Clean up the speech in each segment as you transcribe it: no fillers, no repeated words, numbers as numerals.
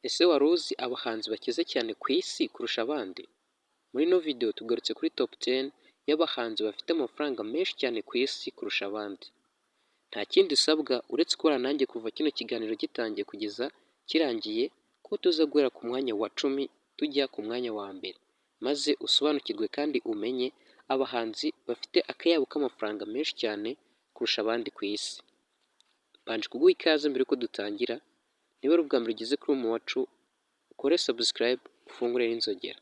Ese wari uzi abahanzi bakize cyane ku isi kurusha abandi? Muri ino video tugarutse kuri top 10 y'abahanzi bafite amafaranga menshi cyane ku isi kurusha abandi. Nta kindi usabwa uretse kubana nanjye kuva kino kiganiro gitangiye kugeza kirangiye, ko tuza guhera ku mwanya wa 10 tujya ku mwanya wa mbere, maze usobanukirwe kandi umenye abahanzi bafite akayabo k'amafaranga menshi cyane kurusha abandi ku isi. Mbanje kuguha ikaze mbere yuko dutangira, niba ari ubwa mbere ugeze kuri uyu wacu, ukore subscribe, ufungure n'inzogera.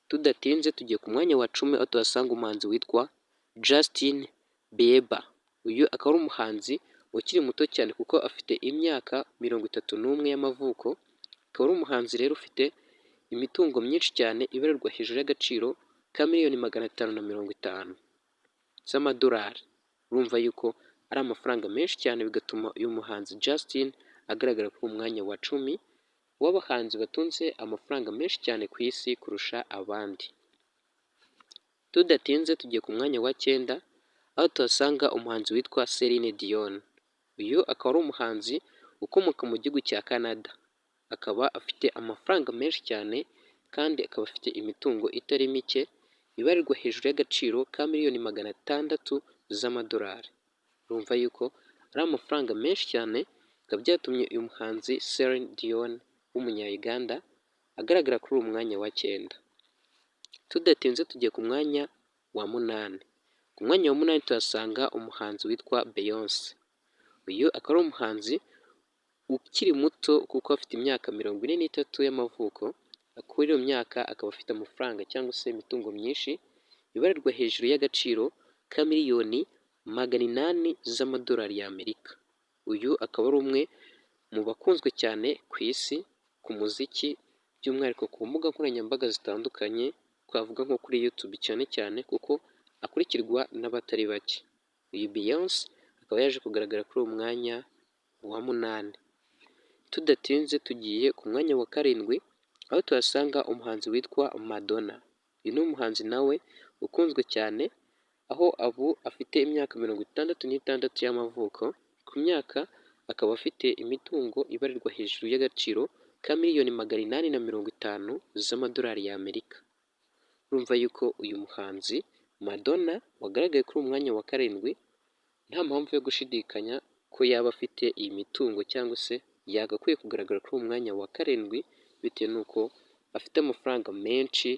Tudatinze, tugiye ku mwanya wa 10, aho tuhasanga umuhanzi witwa Justin Bieber. Uyu akaba ari umuhanzi ukiri muto cyane kuko afite imyaka 31 y'amavuko, akaba ari umuhanzi rero ufite imitungo myinshi cyane ibarirwa hejuru y'agaciro ka miliyoni 550 z'amadolari. Urumva yuko ari amafaranga menshi cyane, bigatuma uyu muhanzi Justin agaragara kuri uyu mwanya wa 10 w'abahanzi batunze amafaranga menshi cyane ku isi kurusha abandi. Tudatinze, tugiye ku mwanya wa cyenda, aho tuhasanga umuhanzi witwa Celine Dion. Uyu akaba ari umuhanzi ukomoka mu gihugu cya Canada, akaba afite amafaranga menshi cyane kandi akaba afite imitungo itari mike ibarirwa hejuru y'agaciro ka miliyoni 600 z'amadolari. Urumva yuko ari amafaranga menshi cyane, bikaba byatumye uyu muhanzi Celine Dion w'umunya-Uganda agaragara kuri uyu mwanya wa cyenda. Tudatinze, tugiye ku mwanya wa munani. Ku mwanya wa munani tuhasanga umuhanzi witwa Beyonce. Uyu akaba ari umuhanzi ukiri muto kuko afite imyaka 43 y'amavuko, kuri iyo myaka akaba afite amafaranga cyangwa se imitungo myinshi ibarirwa hejuru y'agaciro ka miliyoni 800 z'amadolari y'Amerika. Uyu akaba ari umwe mu bakunzwe cyane ku isi ku muziki, by'umwihariko ku mbuga nkoranyambaga zitandukanye, twavuga nko kuri YouTube cyane cyane, kuko akurikirwa n'abatari bake. Uyu Beyonce akaba yaje kugaragara kuri uwo mwanya wa munani. Tudatinze, tugiye ku mwanya wa karindwi, aho tuhasanga umuhanzi witwa Madonna. Uyu ni umuhanzi nawe ukunzwe cyane, aho ubu afite imyaka 66 y'amavuko, ku myaka akaba afite imitungo ibarirwa hejuru y'agaciro ka miliyoni 850 z'amadolari y'Amerika. Urumva yuko uyu muhanzi Madonna wagaragaye kuri uyu mwanya wa karindwi, nta mpamvu yo gushidikanya ko yaba afite iyi mitungo cyangwa se yagakwiye kugaragara kuri uwo mwanya wa karindwi, bitewe n'uko afite amafaranga menshi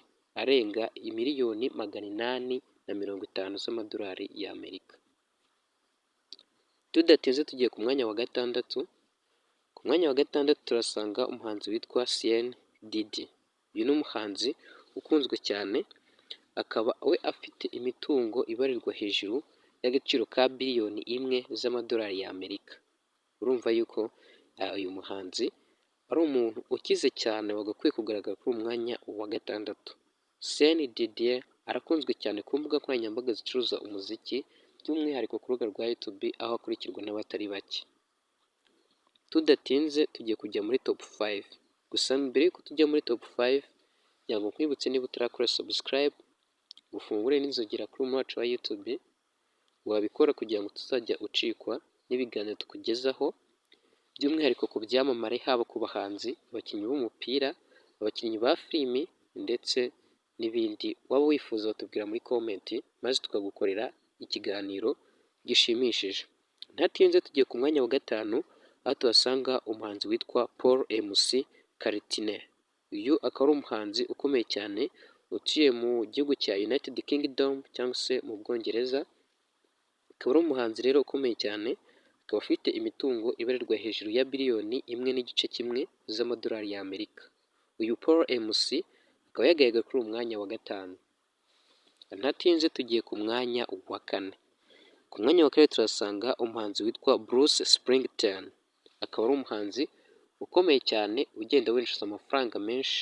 arenga miliyoni 850 z'amadolari y'Amerika. Tudatinze, tugiye ku mwanya wa gatandatu. Ku mwanya wa gatandatu turasanga umuhanzi witwa Sean Diddy. Uyu ni umuhanzi ukunzwe cyane, akaba we afite imitungo ibarirwa hejuru y'agaciro ka biliyoni 1 z'amadolari y'Amerika. Urumva yuko uyu muhanzi ari umuntu ukize cyane wagakwiye kugaragara kuri uyu mwanya wa gatandatu. Sean Diddy arakunzwe cyane ku mbuga nkoranyambaga zicuruza umuziki, by'umwihariko ku rubuga rwa YouTube, aho akurikirwa n'abatari bake. Tudatinze, tugiye kujya muri top 5. Gusa mbere yuko tujya muri top 5, kugira ngo nkwibutse, niba utarakora subscribe, ufungure n'inzogera kuri uyu wacu wa YouTube, wabikora kugira ngo utazajya ucikwa n'ibiganiro tukugezaho, by'umwihariko ku byamamare, haba ku bahanzi, abakinnyi b'umupira, abakinnyi ba filimi ndetse n'ibindi waba wifuza, watubwira muri comment maze tukagukorera ikiganiro gishimishije. Ntatinze, tugiye ku mwanya wa gatanu, aho tuhasanga umuhanzi witwa Paul McCartney. Uyu akaba ari umuhanzi ukomeye cyane utuye mu gihugu cya United Kingdom cyangwa se mu Bwongereza, akaba ari umuhanzi rero ukomeye cyane, akaba afite imitungo ibarirwa hejuru ya biliyoni 1.1 z'amadolari y'Amerika. Uyu Paul MC akaba yagaragaye kuri uyu mwanya wa gatanu. Ntatinze, tugiye ku mwanya wa kane. Ku mwanya wa kane turasanga umuhanzi witwa Bruce Springsteen, akaba ari umuhanzi ukomeye cyane ugenda winjiza amafaranga menshi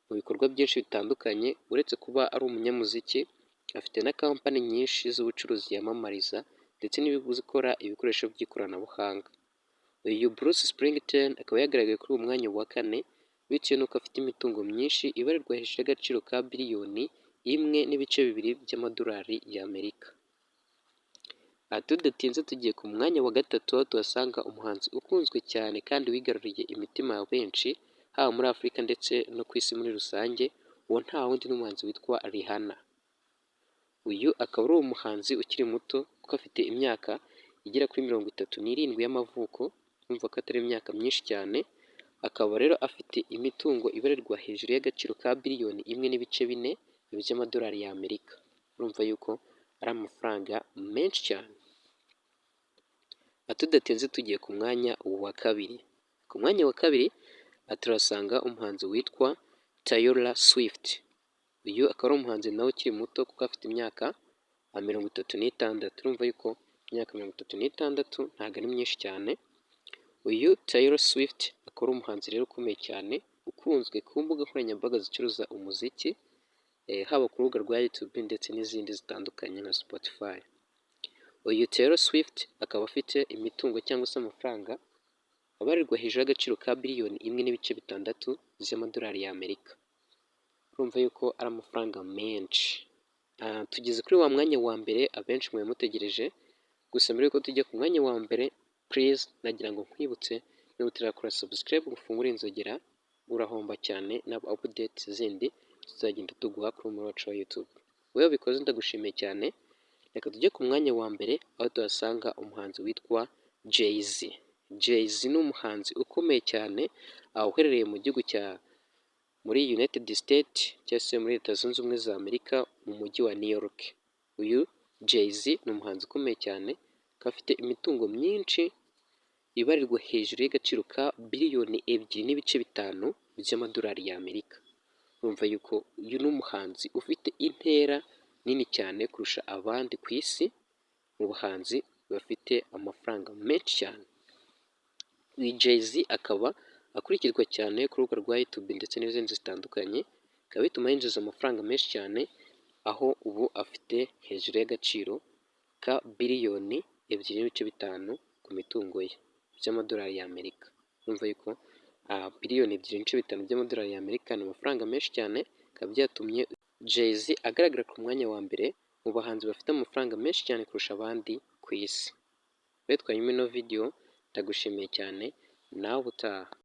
mu bikorwa byinshi bitandukanye. Uretse kuba ari umunyamuziki, afite na kampani nyinshi z'ubucuruzi yamamariza ndetse n'ibigo zikora ibikoresho by'ikoranabuhanga. Uyu Bruce Springsteen akaba yagaragaye kuri uyu mwanya wa kane bitewe n'uko afite imitungo myinshi ibarirwa hejuru y'agaciro ka biliyoni 1.2 by'amadolari y'Amerika. Aha tudatinze, tugiye ku mwanya wa gatatu, aho tuhasanga umuhanzi ukunzwe cyane kandi wigaruriye imitima ya benshi, haba muri Afurika ndetse no ku isi muri rusange. Uwo nta wundi, n'umuhanzi witwa Rihanna. Uyu akaba ari umuhanzi ukiri muto kuko afite imyaka igera kuri 37 y'amavuko, urumva ko atari imyaka myinshi cyane. Akaba rero afite imitungo ibarirwa hejuru y'agaciro ka biliyoni 1.4 by'amadolari y'Amerika. Urumva yuko ari amafaranga menshi cyane. Tudatinze, tugiye ku mwanya wa kabiri. Ku mwanya wa kabiri turasanga umuhanzi witwa Taylor Swift. Uyu akaba ari umuhanzi nawe ukiri muto kuko afite imyaka 36. Urumva yuko imyaka 36 ntabwo ari myinshi cyane. Uyu Taylor Swift akaba ari umuhanzi rero ukomeye cyane, ukunzwe ku mbuga nkoranyambaga zicuruza umuziki, haba ku rubuga rwa YouTube ndetse n'izindi zitandukanye nka Spotify. Uyu Taylor Swift akaba afite imitungo cyangwa se amafaranga abarirwa hejuru y'agaciro ka biliyoni 1.6 z'amadolari y'Amerika. Urumva yuko ari amafaranga menshi. Tugeze kuri wa mwanya wa mbere abenshi mwari mutegereje. Gusa mbere yuko tujya ku mwanya wa mbere, please, nagira ngo nkwibutse, niba utarakora subscribe, ufungure inzogera, urahomba cyane na update zindi tuzagenda tuguha kuri umuyoboro wacu wa YouTube. Wowe wabikoze, ndagushimiye cyane. Reka tujye ku mwanya wa mbere, aho tuhasanga umuhanzi witwa Jay-Z. Jay-Z ni umuhanzi ukomeye cyane uherereye mu gihugu cya muri United States cyangwa se muri Leta Zunze Ubumwe za Amerika, mu mujyi wa New York. Uyu Jay-Z ni umuhanzi ukomeye cyane, akaba afite imitungo myinshi ibarirwa hejuru y'agaciro ka biliyoni 2.5 by'amadolari y'Amerika. Urumva yuko uyu ni umuhanzi ufite intera nini cyane kurusha abandi ku isi mu bahanzi bafite amafaranga menshi cyane. Uyu Jay-Z akaba akurikirwa cyane ku rubuga rwa YouTube ndetse n'izindi zitandukanye, bikaba bituma yinjiza amafaranga menshi cyane, aho ubu afite hejuru y'agaciro ka biliyoni 2.5 ku mitungo ye by'amadolari y'Amerika. Urumva yuko biliyoni 2.5 by'amadolari y'Amerika ni amafaranga menshi cyane, bikaba byatumye Jay-Z agaragara ku mwanya wa mbere mu bahanzi bafite amafaranga menshi cyane kurusha abandi ku isi. Wowe twanyuma ino video, ndagushimiye cyane, nawe ubutaha.